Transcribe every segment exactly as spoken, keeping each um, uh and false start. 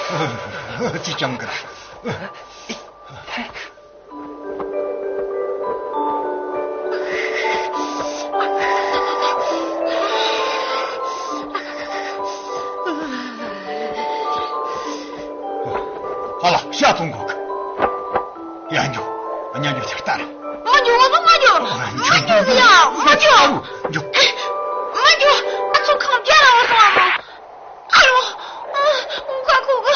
ཅི་ཅང་གི་ར། ཨ་ལ་ཤ་ཚོང་གོ་གི། ཡ་འཇོ། ཉ་འཇོ་ཆར་ལྟར། མ་འཇོ། ང་ཚོ་མ་འཇོ། མ་འཇོ་ཡ། མ་འཇོ། འཇོ། མ་འཇོ། ཨ་ཚོ་ཁང་རྒྱ་ར་བ་སོང་བ་མོ། ཨ་རོ། ཨ། ཀ་ཀོ་ཀ།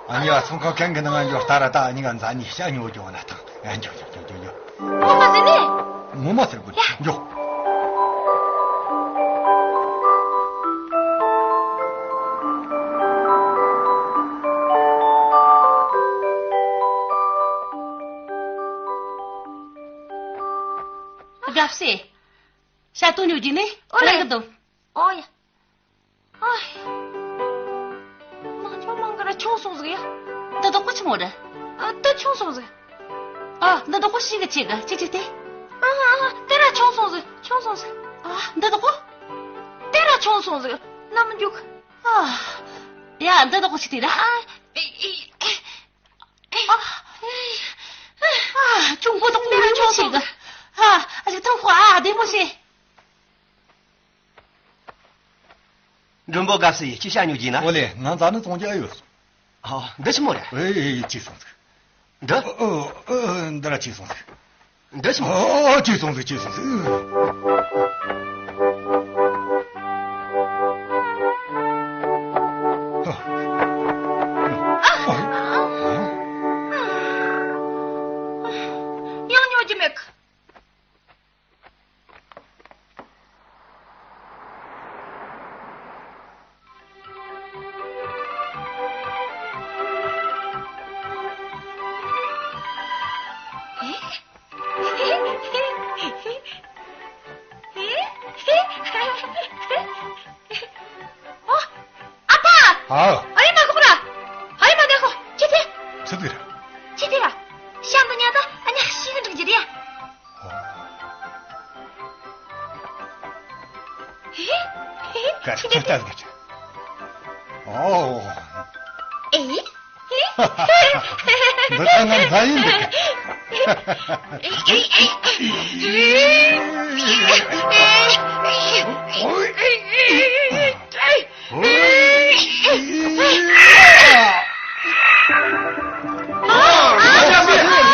ཨ་ནི་ཨ་ཚོང་ཁང་གན་གི་ནང་ང་ཡོད་ལྟ་ར། ད་ཨ་ནི་ག་འཛའ་ནི་ཤ་ཉོ་རྒྱུ་བ་ན་ཐང་། ཨ་འཇོ་འཇོ་འཇོ་འཇོ་འཇོ། ངོ་མ་ཟེར་ནི། ངོ་མ་ཟེར་དགོས། ཡ། འཇོ། དགའ་བསེ། ཤ་ཏུ་ཉོ་རྒྱུ་ནི། ཨོ་ལེ། རང་གི་དོ། ཨོ་ཡ། ཨོ་ཡ། མང་ཆུང་མང་གི་ར་ཆུང་སོང་ཟིག་ཡ། འདི་དོ་ཀོ་ཆི་མོ་རེད། ཨ། དེ་ཆུང་སོང་ཟིག་ཨ། འདི་དོ་ཀོ་ཤི་གི་ཆེ་གི་ཆེ་ཆེ་དེ། ཨ་ཨ་ཨ། དེ་ར་ཆུང་སོང་ཟིག་ཆུང་སོང་ཟིག་ཨ། འདི་དོ་ཀོ། དེ་ར་ཆུང་སོང་ཟིག་ན་མི་འཇུག་ཨ། ཡ། འདི་དོ་ཀོ་ཆི་དེ་ར། ཨ། ཨེ་ཨེ་ཨེ། ཨ། ཨ། ཆུང་པོ་དོ་ཀོ་ཆི་གི། ཨ། ཨ་ཞིག་ཐང་ཁོ། ཨ། བདེ་མོ་བྱེད། མགྲོན་པོ་དགའ་བསུ་ཡིས། ཅི་ཤ་ཉོ་རྒྱུ་ན། ཨོ་ལེ། ང་འཛའ་ནི་ཙོང་རྒྱ་ཨེ་ཡོད་སོང་། ཨ། འདི་ཆི་མོ་རེད། ཨེ་ཨེ། ཅི་སོང་ཟིག་འདི། ཨོ་ཨོ། འདི་ར་ཅི་སོང་ཟིག་འདི་ཆི་མོ། ཨོ་ཨོ། ཅི་སོང་ཟིག་ཅི་སོང་ཟིག་ཡང་ཉོ་རྒྱུ་མེད་གི། ཨོ། ཨ་ཕ། ཨ། ཨ་ཡེ་མ་ཁོ་ར། ཨ་ཡེ་མ་དེ་ཁོ། ཅི་དེ། ཅི་དེ་ར། ཅི་དེ་ར། ཤ་འདི་ཉལ་ད། ཨ་ཉ་ཤི་གི་འགྲིག་རྒྱུ་དེ་ཡ། ཧེ་ཧེ། ཀ་ཅི་དེ། ཨོ། ཨེ། འདི་ཁ་ང་འཛའ་ཡིན་འདུག་ང་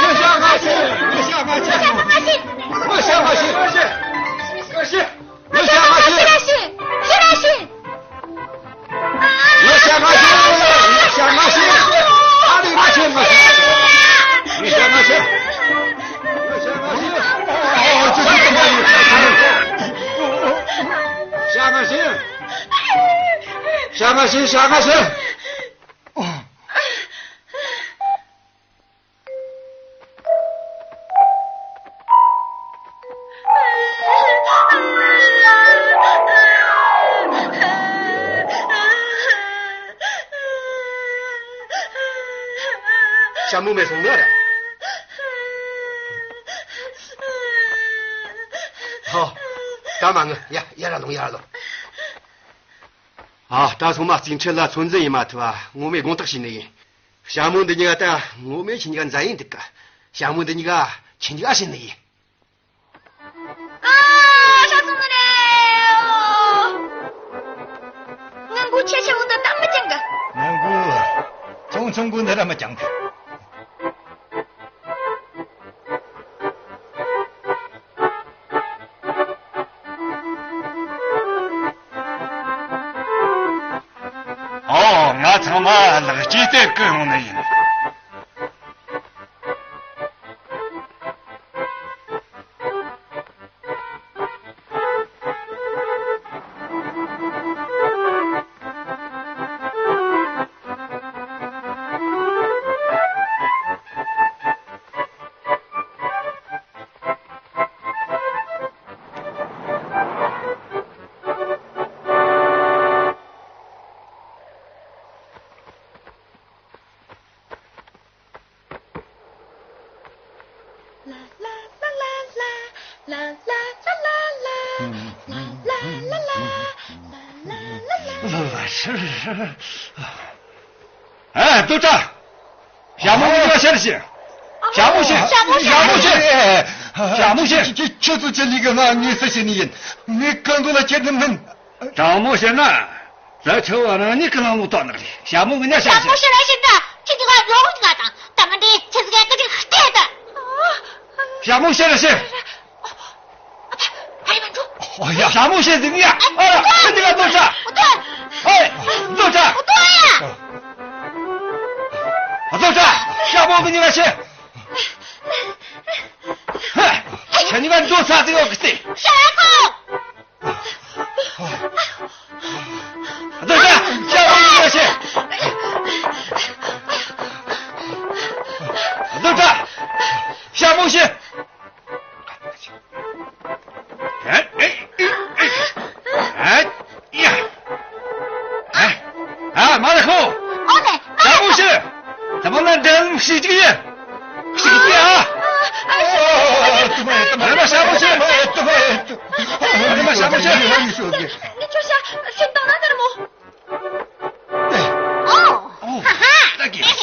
ཤ་མ་ཤེས། ང་ཤ་མ་ཤེས། ང་ཤ་མ་ཤེས། ང་ཤ་མ་ཤེས། ང་ཤ་མ་ཤེས། ང་ཤ་མ་ཤེས། ང་ཤ་མ་ཤེས། ང་ཤ་མ་ཤེས། ང་ཤ་མ་ཤེས། ཨོ་ཅི་ཅི་ཅི་མ་ཡིན། ཤ་མ་ཤེས། ཤ་མ་ཤེས། ཤ་མ་ཤེས། ཞྭ་མོ་མེད་སོང་ནི་ར། ཧོ། ད་མ་ངུ། ཡ་ཡ་ར་ལོངས། ཡ་ར་ལོངས། ཨ། ད་སོང་མ་རྩིས་འཕྲལ་ལ་ཚོད་འཛིན་ཡེ་མ་ཐུབ་བ་ངོ་མས་དགོངས་དག་ཞུས་ནི་ཡིན། ཞྭ་མོ་འདི་གཉིས་ཀ་ད་ངོ་མས་ཁྱེད་གཉིས་ཀ་མཛའ་ཡིན་འདུག་ག་ཞྭ་མོ་འདི་གཉིས་ཀ་ཁྱེད་གཉིས་ཀ་བྱིན་ནི་ཡིན། ཨ། ཤ་ཚོང་ནི་རེད། ང་མགོ་ཆེ་ཆེ་འུ་ད་ད་མི་ཅན་གི། ང་མགོ་ཆུང་ཆུང་གི་འདི་ར་མི་ཅན་གི། ཨོ། ང་ཚང་མ་ལག་སྐྱེས་ཏེ་བསྐུལ་ཡོང་ནི་ཡིན། ལྟོས་དྲ། ཞྭ་མོ་ངའི་མྱིང་ང་བཤད་ར་ཤི། ཞྭ་མོ་ཤི། ཞྭ་མོ་ཤི། ཞྭ་མོ་ཤི། ཁྱོད་ཚོ་ཆེད་ལས་ཀྱི་ང་ངས་སུ་བྱེད་ནི་ཡིན། ངས་གང་དུ་ལ་ཁྱེར་ནི་མིན། དྲང་མོ་བཤད་ན། ལ་ཆོ་བ་རང་ཉིད་ཀྱི་ནང་ལོག་ཏོ་ནག་རེད། ཞྭ་མོ་གི་ཉ་ཞྭ་ཞྭ་མོ་ཞྭ་ར་ཞིག་ད་ཁྱི་གི་ང་ཡོང་གི་ང་དང་ད་མི་འདི་ཆི་ཟིག་ཡ་ཀི་ཅིག་ལྟས་ད། ཞྭ་མོ་ཞྭ་ར་ཞིག་ཨ་ཕ་ཕ་ཡི་མ་འགྲོ། ཨོ་ཡ། ཞྭ་མོ་ཞྭ་ཟིག་ཡ། ཨ་ར་ཨ་འདི་ག་ལྟོས་དྲ། ཨོ་ལྟོས་དྲ། ཨོ་ལྟོས་ཡ། ཨོ་ལྟོས་དྲ། ཞྭ་མོ་གི་ཉི་མ་ཞིག་ཧ། ཁྱེད་གཉིས་ཀ་འགྲོ་ས་དེ་ཡོད་གི་སྟེ། ཞྭ་ཡ་ཁོ། ལྟོས་དྲ། ཞྭ་མོ་ཞྭ་ཞིག་ལྟོས་དྲ། ཞྭ་མོ་ཞིག་ཨེ་ཨེ་ཨེ་ཨེ་ཨེ་ཡ། ཨ་མ་རེད་ཁོ། ཨོ་ནེ། ཞྭ་མོ་ཞིག་ད་མ་ན་འདྲ་ཞིག་ཅིག་ཡ། ཞིག་ཅིག་ཡ། ཨ་ཨ་ཨ་ཨ། ཨ་མ་ཞྭ་མོ་ཞིག་ཨ་མ་ཞྭ་མོ་ཞིག་ངས་ཁྱོད་ཞྭ་ཞིག་བཏང་ན་ནར་མོ། ཨོ། ཧ་ཧ། ད་གི། ཡ།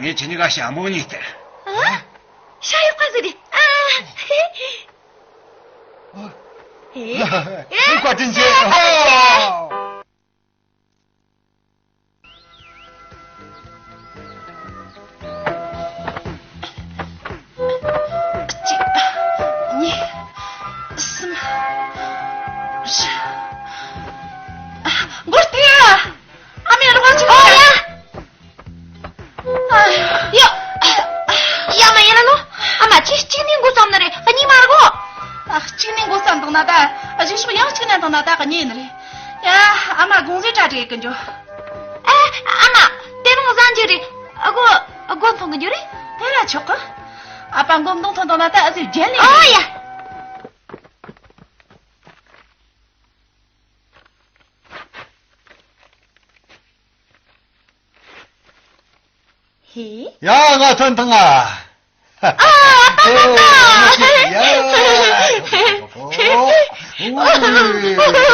ངས་ཁྱེད་གཉིས་ཀ་ཞྭ་མོ་གཉིས་སྟེར། ཨ། ཞྭ་ཡག་པ་ཟིག་རེད། ཨ། ཨེ། བཀའ་དྲིན་ཆེ། ཨ། གཅིག་གཉིས། གསུམ། བཞི། ཨ། མགོ་སྟེ། ཨ་མའི་རོགས་ཅིག་ཨོ་ཡ། ཨ། ཡ། ཡ་མ་ཡིན་ན་ནོ། ཨ་མ་ཅི་གཅིག་ནས་མགོ་བརྩམས་ནི་རེད། གཉིས་མ་རེད་གོ། ཨ། གཅིག་ནས་མགོ་བརྩམས་བཏང་ན་ད། གཞུག་ཕྱོགས་ཡང་གཅིག་ནས་བཏང་ན་ད་གཉིས་ནི་རེད། ཡ། ཨ་མ་དགོང་ཟས་གྲ་སྒྲིག་གི་འགྱོ། ཨ། ཨ་མ་དེ་རིང་གཟའ་མཇུག་རེད། ཨ་གོ། སྒོ་འཐུང་གི་འགྱོ་རེད། དེ་ར་ཆོག་གི། ཨ་ཕ་མགོ་མདུང་ཐོན་བཏང་ན་ད་ཨ་ཟིག་རྒྱན་ལས། ཨོ་ཡ། ཧེ། ཡ། ང་ཐོན་ཐང་ང་། ཨ། ཨ་ཕ། ཨ་ཕ། ཨོ། ཡ།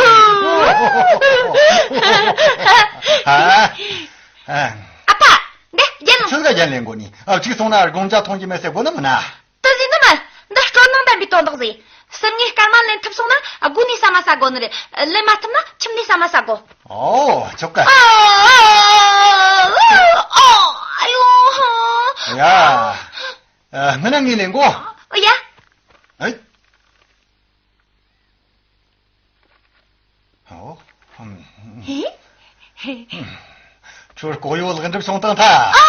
ཨ། ཨ་ཕ། འདི་རྒྱན་ལོ། ཆི་ཟིག་ག་རྒྱན་ལེན་དགོ་ནི། ཨ། གཅིག་སོང་ན་དགོང་ཇ་འཐུང་རྒྱུ་མེད་ཟེར་དགོ་ནི་མིན་ན། དེ་ཟིག་ནི་མ། འདི་སྤྲོ་སྣང་ལྡན་པའི་དོན་དག་ཟིག་ཟུར་ངའི་སྐར་མ་ལེན་ཐུབ་སོང་ན་སྒོ་ནས་ཟ་མ་ཟ་དགོ་ནི་རེད། ལེན་མ་ཐུབ་ན་ཁྱིམ་ནས་ཟ་མ་ཟ་དགོ། ཨོ། ཆོག་ག། ཨ། ཨ། ཨ། ཨ་ཡོ། ཡ། ཨ། སྔོན་ན་ངས་ལེན་གོ། ཨོ་ཡ། ཨེ། ཨོ། ཧེ། ཁྱོད་ལྐོག་གཡོ་ལེགས་འགྲུབ་བྱུང་བཏང་ཐལ། ཨ།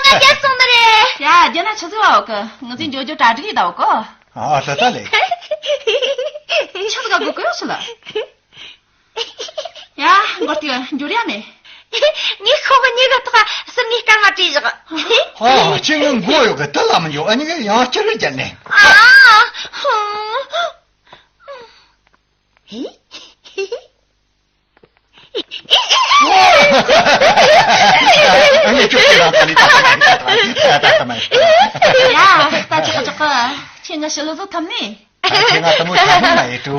ང་རྒྱལ་སོང་ནི་རེད། ཡ། རྒྱལ་ན་ཆི་ཟིག་བ་འོག་གི། ང་ཚོས་འགྱོ་འགྱོ་གྲ་སྒྲིག་ཡིན་ད་འོག་གི། ཨ། ད་ད་ལེ། ཆི་ཟིག་ག་སྒུག་གི་ཡོད་སུ་ལ། ཡ། མགོ་སྟེ་འགྱོ་ར་མེད། ངས་ཁོ་གི་མྱི་གི་ཐོག་ཟུར་ངའི་སྐར་མ་བྲིས་བཞག་ཨ། ཁྱེད་ངའི་མགོ་གཡོག་གི་དེ་ལ་མི་འགྱོ། ཨ་ནི་ཡང་སྐྱུར་རྒྱལ་ནས། ཨ། ཨ་ནི་ཁྱོད་ཁྱེད་རང་ད་ནི་ད་ད་ད་ད་ད་ད་ད་མ་ཡ། ད་ཅག་ཅག་ཁྱེད་ང་ཞི་ལུ་བཟོ་ཐམ་ནི། ད་ཁྱེད་ང་ད་མོ་ཆ་མོ་མ་ཡེ་ཀྲུ།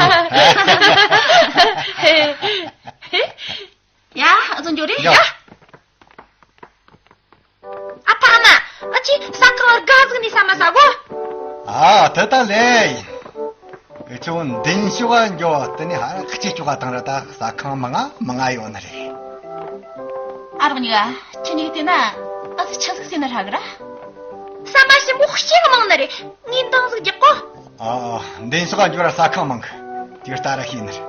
ཡ། ཨ་ཚོ་འགྱོ་རེ། ཡ། ཡ། ཨ་ཕ་ཨ་མ། ཨ་ཅི་ཟ་ཁང་བར་ག་ཟིག་ནས་ཟ་མ་ཟ་གོ། ཨ། དེ་ད་ལེ་ཡིན། ཨེ། ཁྱོད་མདུན་ཕྱོགས་ག་འགྱོ། དེ་ནས་ཧ་ར་ཁ་ཅིག་ཅོག་ག་བཏང་ར། ད་ཟ་ཁང་མང་ང་མང་ང་ཡོད་ནི་རེད། ཨ་རོགས་གཉིས་ཀ། ཁྱེད་གཉིས་བལྟས་ན་ཨ་ཙི་ཆི་ཟིག་ཟེར་ན་ཧྲ་གི་ར། ཟ་མ་ཞིམ་པོ་ཞིག་མང་ནི་རེད། ངས་འདང་ཟིག་རྒྱག་གོ། ཨ། མདུན་ཕྱོགས་ག་འགྱོ་ར་ཟ་ཁང་མང་གི། དེ་ལྟ་ར་ཤེས་ནི་རེད།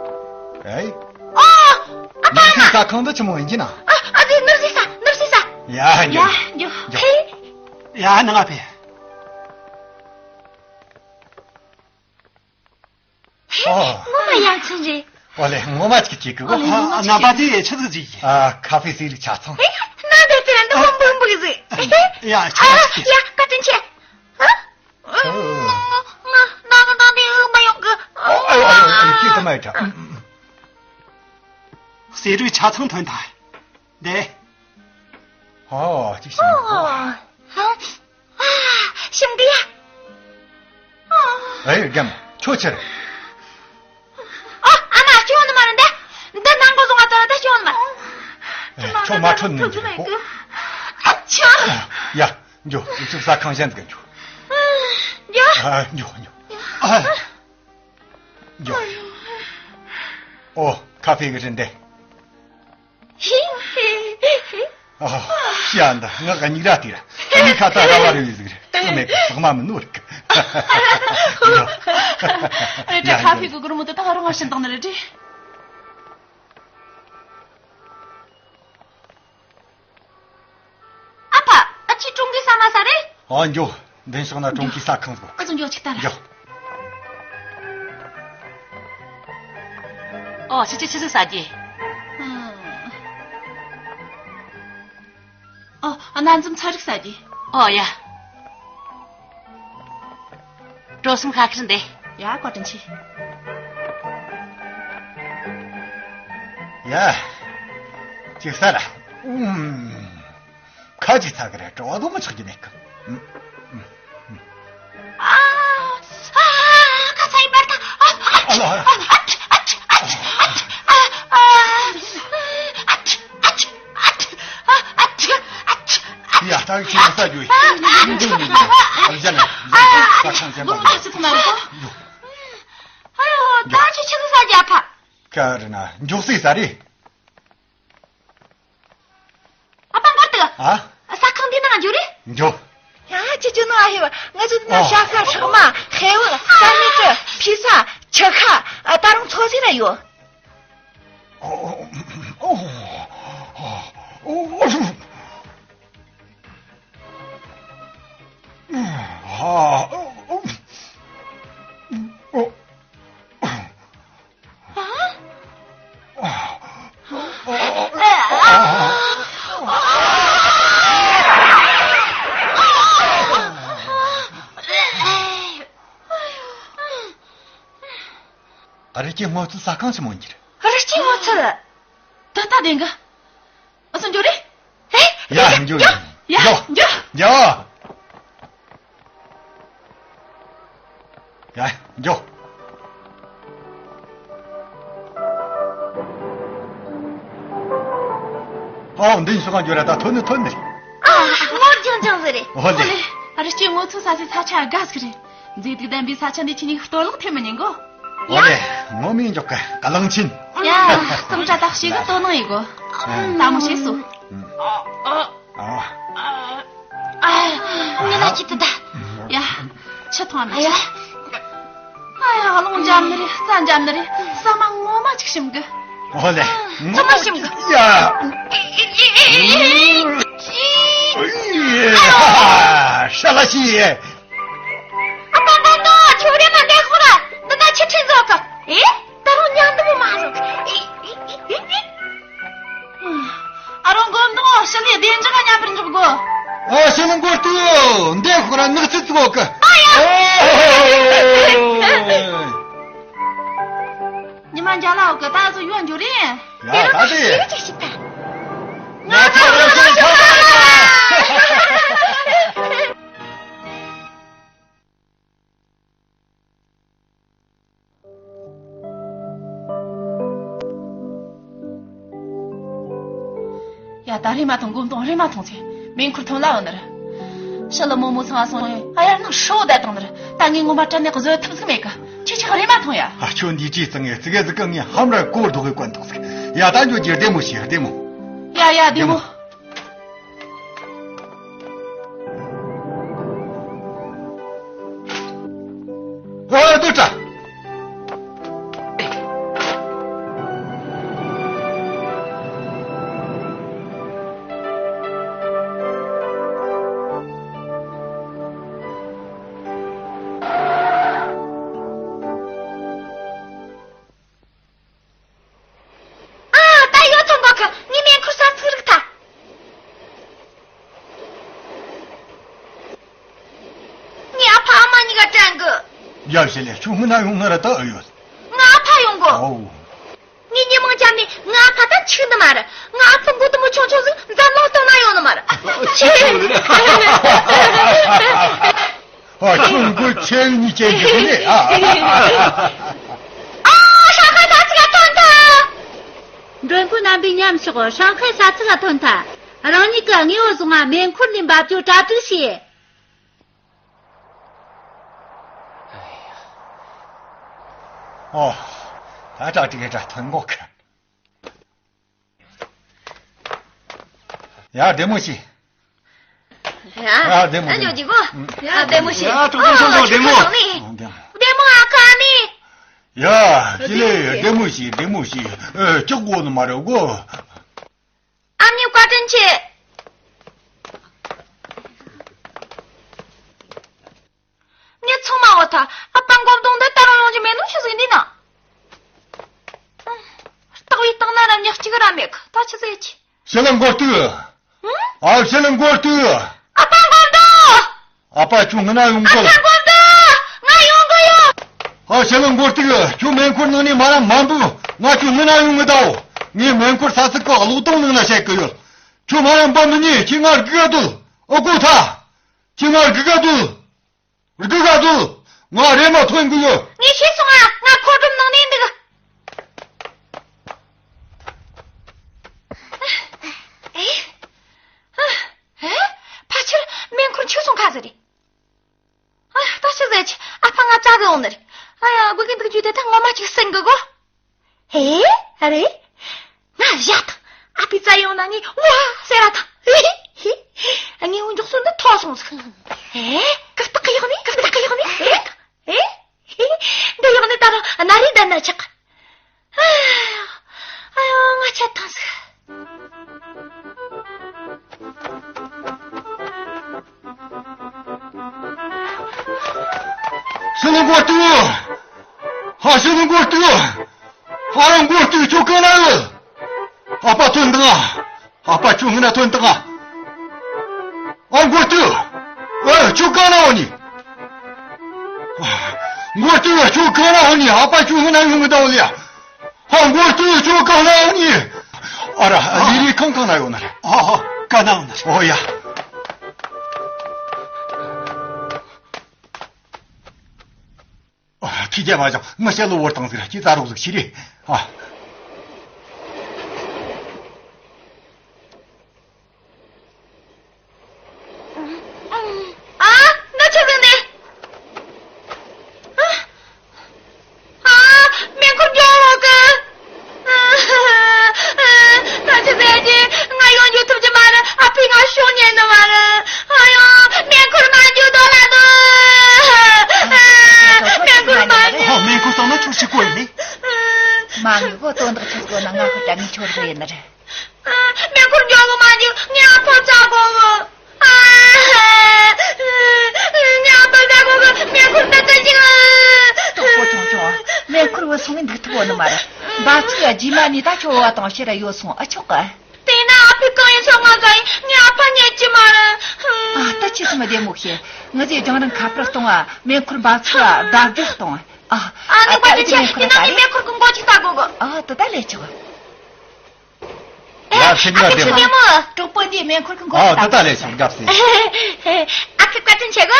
ཨེ། ཨོ། ཨ་ཕ་ཨ་མ། ནི་ཟ་ཁང་འདི་ཆི་མོ་ཡིན་གྱི་ན། ཨ། ཨ་ཙི་ནུབ་ཟས་ཟ། ནུབ་ཟས་ཟ། ཡ། འགྱོ། ཡ། འགྱོ། འགྱོ། ཧེ། ཡ། ནང་ང་ཕེབས། ཨོ། ངོ་མ་ཡ་མཚན་རེད། ཨོ་ལེ། ངོ་མ་ཅིག་ཅིག་གི་གོ། ཨོ་ལེ། ངོ་མ་ཅིག་ཅིག་གི། ཨ། ཁ་ཕི་སི་རི་ཆ་ཚང་། ཨེ། ན་དེ་དེ་འདི་མོ་འབུག་འབུག་ཟིག་ཡ། ཆ་ཨ། ཅིག་ཡ། བཀའ་དྲིན་ཆེ། ཨ། ཨོ། ང་ང་ང་ད་འདི་འུ་མ་ཡོང་གི། ཨོ། ཨ་ཡོ། ཨ་ཡོ། ཅིག་ཅིག་ད་མ་ཡ། སེ་རུའི་ཆ་ཚང་ཐོན་ཐལ། དེ། ཨོ། ཅིག་ཤིང་གི། ཨོ། ཧ། ཨ། ཤིང་གི་ཡ། ཨོ། ཨེ། རྒན། ཁྱོད་ཆི་རེད། ཁྱོད་མ་ཁྲོད་ནས་འགྱོ་གོ། ཨ་ཆ། ཡ། འགྱོ། འུ་ཚོ་ཟ་ཁང་གཞན་ཟིག་ག་འགྱོ། ཡ། ཨ། འགྱོ་འགྱོ། ཨ། འགྱོ། ཨོ། ཁ་ཧྥེ་གི་རིན་དེ། ཧི་ཧི་ཧི། ཨ། ཤི་ཡ་འདི་ངག་ག་སྙིགས་ར་དེ་ར། ཁ་ནི་ཁ་ད་ར་བ་རེ་བའི་ཟིག་རེད། ཏག་མེད་གི། ཚང་མ་མི་ནོར་གི། རེད་དྲ། ཁ་ཧྥེ་གི་གུར་མོ་དེ་ད་རུང་ང་བྱིན་བཏང་ནི་རེད་དྲ། ཨ་ཕ། ཨ་ཅེ། ཀྲུང་གོའི་ཟ་མ་ཟ་རེད། ཨ། འགྱོ། མདུན་ཕྱོགས་ན་ཀྲུང་གོའི་ཟ་ཁང་ཟིག་ཨ་ཙི། འགྱོ། ཅིག་ལྟ་ར། འགྱོ། ཨོ། ཁྱེད་ཆོ་ཆི་ཟིག་ཟ་རྒྱུ། ཨོ། གནའ་རྫུན་ཚ་རིགས་ཟ་རྒྱུ། ཨོ་ཡ། སྤྲོ་སེམས་ཤ་ཁར་འདི། ཡ། བཀའ་དྲིན་ཆེ། ཡ། ཅིག་ཟ་ར། ཨུམ། ཁ་ཅིག་ཚ་གི་རེད། བྲོ་བ་དུ་མི་ཆགས་རྒྱུ་མེད་གི། ཨུམ། ཨུམ། ཨུམ། ཨ། ཨ། ཁ་ཚ་ཡིན་པར་ཐལ། ཨ། ཨ། ཨ་ལ། ཨ། ཨ། ཨ། ཨ། ཨ། ཨ། ཨ། ཨ། ཨ། ཨ། ཨ། ཨ། ཨ། ཨ། ཨ། ཨ། ཨ། ཡ། ད་ཁྱེད་ཀྱི་ས་རྒྱུ་ཡིན། ཨ། ཨ། ཨ། ཨ། ཨ། ཨ། ཨ། ཨ། ས་ཁང་ཆེན་པོ་ཨ། ཨ། ཨ། ཨ། ཨ། ཨ། ད་ཁྱེད་ཆི་ཟིག་ཟ་རྒྱུ། ཨ་ཕ། ག་རེ་ན་མགྱོགས་སེ་ཟ་རེ། ཨ་ཕ། མགོ་དུ། ཨ། ཟ་ཁང་འདི་ནང་འགྱོ་རེ། འགྱོ། ཡ། ཅི་ཅི་ནོ་ཨ་ཧེ་བ། ང་ཚོ་འདི་ན། ཨོ། ཤ་ཟ། སྲེག་མ། ཧེ་བག། ས་མིག་ཏྲི། ཕི་ས། ཆུ་ཁ། ཨ། ད་རུང་ཚོ་ཟེར་ར་ཡོད། ཨོ། ཨོ། ཨོ། ཨ། རི་སྐྱེས་སྔོ་ཚལ་ཟ་ཁང་ཆེན་མོ་ཡིན་གྱི་རེད། རི་སྐྱེས་སྔོ་ཚལ། ད་ལྟ་བདེན་གི། ཨ་ཙི། འགྱོ་རེ། ཧེ། ཡ། འགྱོ། ཡ། འགྱོ། འགྱོ། འགྱོ། ཡ། འགྱོ། ཨོ། མདུན་ཕྱོགས་འགྱོ་ར། ད་ཐོན་ནི་ཐོན་ནི་རེད། ཨ། ངོ་རྒྱང་རྒྱང་ཟིག་རེད། ཨོ་ལེ། ཨོ་ལེ། ཨ། རི་སྐྱེས་སྔོ་ཚལ་ཟ་སའི་ས་ཆ་དགའ་ཟིག་རེད། མཛེས་སྡུག་ལྡན་པའི་ས་ཆ་འདི་ཁྱེད་གཉིས་གཏོར་བརླག་ཐེབས་མི་ཉན་གོ། ཨོ་ལེ། ངོ་མས་འཇོག་གི། གླང་ཆེན། ཡ། གཙང་སྦྲ་དག་བྱེད་གི། དོ་སྣང་ཡེད་གོ། ཨ། ལྟད་མོ་བྱེད་སོ། ཨ། ཨ། ཨ། ཨ། ངས་ལ་ཅི་ད་ད། ཡ། ཆུ་འཐུང་བ་མེད། ཡ། ཨ་ཡ། རླུང་འཇམ་ནི་རེད། རྩྭ་འཇམ་ནི་རེད། ཟ་མ་ངོ་མ་ཅིག་ཞིམ་གི། ཨོ་ལེ། ཚང་མ་ཞིམ་གི། ཡ། ཧྲ་ལ་ཤི། ཨ་ད་ད་ད། ཁྱོད་རེ་མ་འདེགས་ཁོ་ར། འདི་ན་ཆུ་ཁྲིད་བཟོ་གི། ཨེ། ད་རུང་མཉམ་དུ་མ་རུ། ཨ་རོ། མགོ་མདུང་། ཞི་ལིའི་བདེ་འཇགས་མཉམ་པར་འཇོག་དགོས། ཨ། ཞི་ལི་མགོ་སྟོད། འདི་ཁོ་ར་ནག་ཚི་ཚི་གོ་གི། ཨ་ཡ། ཨོ། ཉི་མ་འཇའ་ལ་འོག་གི། ད་གཟོད་ཡོང་རྒྱུ་རེད། ཡ། ད་དེ། ཞི་ལི་ཅིག་ཞིག་ད། ང་ཚོ་རང་བྱུང་ཐོག་མ་ཡིན། ཡ། ད་རེམ་མ་ཐོངས། མགོ་མདུང་རེམ་མ་ཐོངས་ཚེ། མེ་འཁོར་ཐོན་ལ་ཡོང་ནི་རེད། ཞི་ལི་རྨོ་མོ་ཚང་ང་སོང་ཡོད། ཨ། ཡར་ནང་ཧྲོ་བསྡད་བཏང་ནི་རེད། ད་ངས་ངོ་མ་དྲན་ནས་བཟོད་ཐུབ་ཟིག་མེད་གི། ཁྱེད་ཆོ་རེམ་མ་ཐོངས་ཡ། ཨ། ཁྱོད་འདི་ཅི་ཙང་ངས་ཙི་གེ་ཟིག་གི། ངས་ཧམ་ར་གོ་ལྡོག་གི་བཀོན་འདུག་ཟིག། ཡ། ད་འགྱོ་རྒྱུ། བདེ་མོ་བྱོས། བདེ་མོ། ཡ་ཡ། བདེ་མོ། ཨ། སྡོད་དྲ། ཨ། ད་ཡོད་ཐོན་པ་གི། ངས་མེ་འཁོར་ས་ཚིག་རིག་ཐལ། ངས་ཨ་ཕ་ཨ་མ་གཉིས་ཀ་དྲན་གི། ཡ། ཞི་ལི། ཁྱོད་སྔོན་ན་ཡོང་ན་ར་ད་ཨེ་ཡོད། ང་ཨ་ཕ་ཡོང་གོ། ཨོ། ངས་ཉི་མ་འཇམ་ནས་ང་ཨ་ཕ་ད་འཆུག་ནི་མ་རེད། ང་ཨ་ཕ་མགོ་དུམ་བུ་ཆུང་ཆུང་ཟིག་འཛམ་གླིང་སྟེང་ན་ཡོད་ནི་མ་རེད། ཆེ། ཨ། ཁྱོད་མགོ་ཆེན་གཉིས་ཅན་ཟིག་ནས། ཨ། ཨ། ཧྲ་ཧ། ད་ཅི་ག་ཐོན་ཐལ། མགྲོན་ ཁོ་རྣམ་པའི་མཉམ་ཞོག་ཧྲང་ཧའེ་ས་ཚིགས་ལ་ཐོན་ཐལ། རང་ཉིད་ཀྱི་དངོས་པོ་བཟུང་བ་མེ་འཁོར་ནས་འབབ་རྒྱུ་གྲ་སྒྲིག་བྱས། ཨོ། ད་གྲ་སྒྲིག་གི་གྲ་ཐོན་གོ་གི། ཡ་བདེ་མོ་བྱོས། ཡ་བདེ་མོ། ཨ་ཇོ་ཇི་གོ། ཡ་བདེ་མོ་བྱོས། ཡ་གྲོགས་པོ་ཆུང་ཆུང་བདེ་མོ། བདེ་མོ། ཨ་ཁ་ནི། ཡ་ཅི་ལེ་བདེ་མོ་བྱོས། བདེ་མོ་བྱོས། ཨེ་ཅག་གོ་ནི་མ་རེད་གོ། ཨ་མྱེས་བཀའ་དྲིན་ཆེ། ངས་ཚང་མ་འོ་ཐ་ཨ་ཕ་མགོ་གདོང་འདི་ད་རུང་ཡོང་རྒྱུ་མེད་ནོ་ཆི་ཟིག་འདི་ན། ལྟ་བའི་སྟེང་ན་ར་མྱི་གཅིག་ར་མེད་གི། ད་ཆི་ཟེར་གྱི། ཞི་ལི་མགོ་གཏུགས། ཨ་ཞི་ལི་མགོ་གཏུགས། ཨ་ཕ་མགོ་གདོང་། ཨ་ཕ་ཁྱོད་སྔོན་ན་ཡོང་གོ། ཨ་ཕ་མགོ་གདོང་། ང་ཡོང་གི་ཡོད། ཨ་ཞི་ལི་མགོ་གཏུགས། ཁྱོད་མེ་འཁོར་ནང་ནས་མ་ར་མ་འབུད། ང་ཁྱོད་སྔོན་ན་ཡོང་གི་ད་འོ། ངས་མེ་འཁོར་ས་ཚིགས་ཀྱི་གློག་སྡོང་ནང་ན་བཤད་གི་ཡོད། ཁྱོད་མ་ར་འབུད་མི་ཉན། ཁྱོད་ང་སྒུག་ག་སྡོད། ཨོ་གོ་ཐ། ཁྱོད་ང་སྒུག་ག་སྡོད། སྒུག་ག་སྡོད། ང་རེམ་མ་ཐོན་གི་ཡོད། ངས་ཤེས་སོང་ཨ། ང་མཁོ་སྒྲུབ་ནང་ནས་འདུག་ཨེ། ཨེ། ཕལ་ཆེར་མེ་འཁོར་འཆུག་སོང་ཁ་ཟེར་རེད། ཨ་ཡ་ད་ཆི་ཟེར་གྱི། ཨ་ཕ་ང་བཙལ་གི་ཡོང་ནི་རེད། ཨ་ཡ་དགོས་ཀྱི་འདུག་རྒྱུ་དེ་ད་ངོ་མ་ཅིག་སེང་གི་གོ། ཧེ། ཨ་རེ། ང་བཞག་དང་། ཨ་ཕས་བཙལ་ཡོང་ན་ངས་ཝ་ཟེར་ར་དང་། ཧེ་ཧེ། ངའི་འོ་འཇོག་སོ་འདི་ཐོག་སོང་ཟིག་ཧེ། ཀི་སྟག་གི་ཡག་ནི། ཀི་སྟག་གི་ཡག་ནི། ཧེ། ཧེ། ཧེ། འདི་ཡག་ནི་ད་རུང་ན་རེ་ད་ན་ཆག་ཨ་ཡ། ཨ་ཡ་ང་ཆད་ཐང་ཟིག་ཤི་ནི་མགོ་གཏུགས། ཧ་ཤི་ནི་མགོ་གཏུགས། ཧ་རང་མགོ་གཏུགས། ཁྱོད་གང་ན་ཡོད། ཨ་ཕ་ཐོན་དང་། ཨ་ཕ་ཁྱོད་སྔོན་ན་ཐོན་དང་། ཨ་མགོ་གཏུགས། ཨ་ཁྱོད་གང་ན་འོ་ནི། མགོ་གཏུགས། ཁྱོད་གང་ན་འོ་ནི། ཨ་ཕ་ཁྱོད་སྔོན་ན་ཡོང་གི་ད་འོ་ལེ། ཨ་མགོ་གཏུགས། ཁྱོད་གང་ན་འོ་ནི། ཨ་ར་ལི་ལི་ཁང་གང་ན་ཡོད་ན་རེ། ཨ་ཨ་གང་ན་འོ་ན་རེ། ཨོ་ཡ། ཨ། ཁྱི་རྒྱལ་བ་ཅང་ངི་ཞལ་ལོ་བོར་བཏང་ཟིག་ར་ཁྱི་རྩ་རོག་ཟིག་ཤི་རེ། ཨ། ཨ། ན་ཆ་ཟིག་ནས། ཨ། ཨ། མེ་འཁོར་མགྱོགས་རོགས་གི། ཨ། ད་ཆི་ཟེར་གྱི། ང་ཡོང་རྒྱུ་ཐུབ་ཀྱི་མ་རེད། ཨ་ཕས་ང་ཤོག་ཉན་ནི་མ་རེད། ཨ་ཡོ། མེ་འཁོར་མ་འཇུ་དོ་ལ་དོ། ཨ། མེ་འཁོར་མ་འཇུ། ཧོ། མེ་འཁོར་བཏང་ན་ཁྱོད་ཤི་གོ་ཡིན་ནི། མ་ངུ་གོ། དོན་དག་ཆི་ཟིག་ན་ང་ཁོ་ད་ངི་ཁྱོད་རེད་ཡིན་ནི་རེད། མེ་འཁོར་མགྱོགས་གི་མ་འཇུ། ངའི་ཨ་ཕ་བཙལ་དགོས་གི། ཨ། ངའི་ཨ་ཕ་བཙལ་དགོས་གི། མེ་འཁོར་ད་ལྟ་ཅིག་གྲོགས་པོ་ཆུང་ཆུང་། མེ་འཁོར་བུད་སོང་ནས་འདུག་ཐུབ་བོ་ནི་མ་རེད། འབབ་ཚིགས་རྗེས་མ་ནས་ད་ཁྱོད་བོ་བ་དང་ཕྱིར་ར་ཡོད་སོང་ཨ་ཆོག་གི། དེས་ན་ཨ་ཕས་གང་ཡིན་ཟེར་ང་ག་ཡིན། ངའི་ཨ་ཕ་རྙེད་ཀྱི་མ་རེད། ཨ་ད་ཆི་ཟིག་མི་བདེ་མོ་བྱེད། ངི་ཟས་རྒྱང་རིང་ཁ་པར་གཏོང་ང་། མེ་འཁོར་འབབ་ཚིགས་ར་བརྡབ་སྒྲིལ་གཏོང་ང་། ཨ། ཨ་ནི་ཨ་བཀའ་དྲིན་ཆེ། ཡིན་ན་ངས་མེ་འཁོར་གི་མགོ་ཅིག་ལྟ་དགོས་གི། ཨ་ད་ད་ལས་ཆོག་ཡ་ཕྱིར་ཨ་ཁུ་ཆུ་བདེ་མོ། གྲོགས་པོ་འདིས་མེ་འཁོར་གི་མགོ་ཨ་ད་ད་ལས་ཆོག་དགའ་བསུ། ཨ་ཁུ་བཀའ་དྲིན་ཆེ་གི།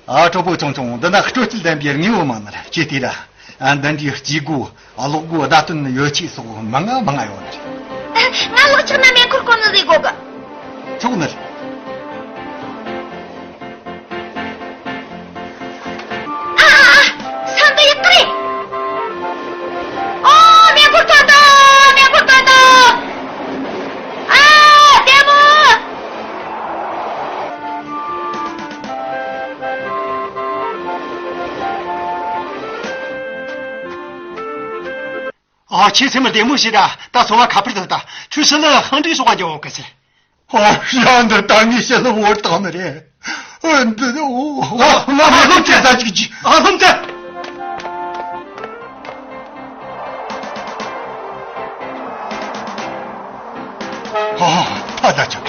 ཨ་གྲོགས་པོ་ཆུང་ཆུང་། འདི་ན་སྤྲོ་སྐྱིད་ལྡན་པའི་དངོས་པོ་མང་ནི་རེད། ཁྱེད་དེ་ར། ཨ་འདི་འདྲའི་སྐྱེ་སྒོ། ཨ་གློག་སྒོ། བརྡ་སྟོན་ཡོ་ཆས་སོགས་མང་ང་མང་ང་ཡོད་ནི་རེད། ང་ལག་ཆགས་ན་མེ་འཁོར་གོན་ནི་ཟིག་དགོས་གི། ཆོག་ནི་རེད། ཨ་ཨ་ཨ། ས་འདི་ཡག་གི་རེད། ཨོ། མེ་འཁོར་ཐོན་ཐལ། མེ་འཁོར་ཐོན་ཐལ། ཨ། བདེ་མོ། ཨ། ཁྱེད་ཚེ་མི་བདེ་མོ་ཞིག་ར། ད་ཚོ་བ་ཁ་པར་དུ་ད་ཁྱོད་ཞི་ལི་ཧང་འདྲི་ཞོག་ག་འགྱོ་གི་ཟེར། ཨ། ཡ་འདི་ད་ངས་ཞི་ལི་བོར་བཏང་ནི་རེད། ཨ། འདི་ཨོ། ཨ། ང་མེ་ལོང་བྱས་ད་ཅིག་ཅིག་ཨ་ལྷུང་ཚེ། ཨ། ད་ད་ཆོག་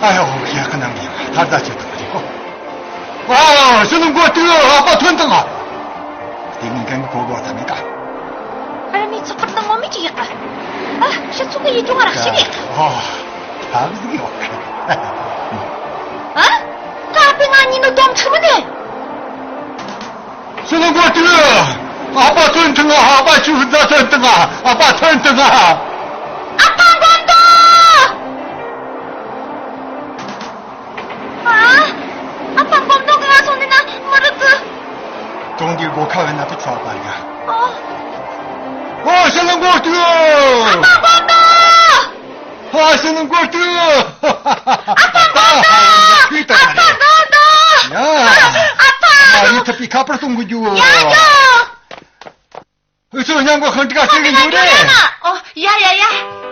ཨ་ཡོ། ཡ་ཁ་ནང་གི་ཐར་ད་ཆོག་ཐུག་རེད་གོ། ཨ། ཞི་ལི་མགོ་གཏུགས། ཨ་ཕ་ཐོན་དང་ཨ། དེ་ངས་གན་གོ་གོ་ད་མེད་ཀ་ཨ་ར་མི་ཚོགས་ཁར་ད་ངོ་མི་ཅིག་ཡག་ག་ཨ། ཕྱི་ཚོགས་གི་ཡིད་སྐྱོ་བ་རག་ཤི་གི། ཨ། ཐབས་ཟིག་ཡོད་གི། ཡིན་ནོ་སྡོམ་ཚིག་མི་འདི། ཤི་ལ་མགོ་ཏུ། ཨ་ཕ་ཐོན་ཐང་ཨ་ཕ་ཆུ་ཟ་ཐོན་ཐང་ཨ་ཕ་ཐོན་ཐང་ཨ། ཨ་ཕ་མགོ་ཏུ། ཨ། ཨ་ཕ་མགོ་ཏུ་ག་སོང་ནི་ན་མ་རུ་ཏུ། གྲོང་འདིའི་སྒོ་ཁ་བའི་ན་ཏུ་ཚ་བ་ཡ། ཨོ། ཨོ་ཤི་ལ་མགོ་ཏུ། ཨ་ཕ་མགོ་ཏུ། ཕ་ཤི་ནང་སྐོར་དུ། ཨ་ཕ་མགོ་ཏོ། ཨ་ཕ་མགོ་ཏོ། ཡ། ཨ་ཕ། མ་རི་ཐ་པི་ཁ་པར་གཏོང་གི་རྒྱུ། ཡ་ཡ། ཨུ་ཚོ་མཉམ་གོ་ཁང་ཏི་ཀ་ཤེས་གི་འདུག་རེད། ཨོ་ཡ་ཡ་ཡ།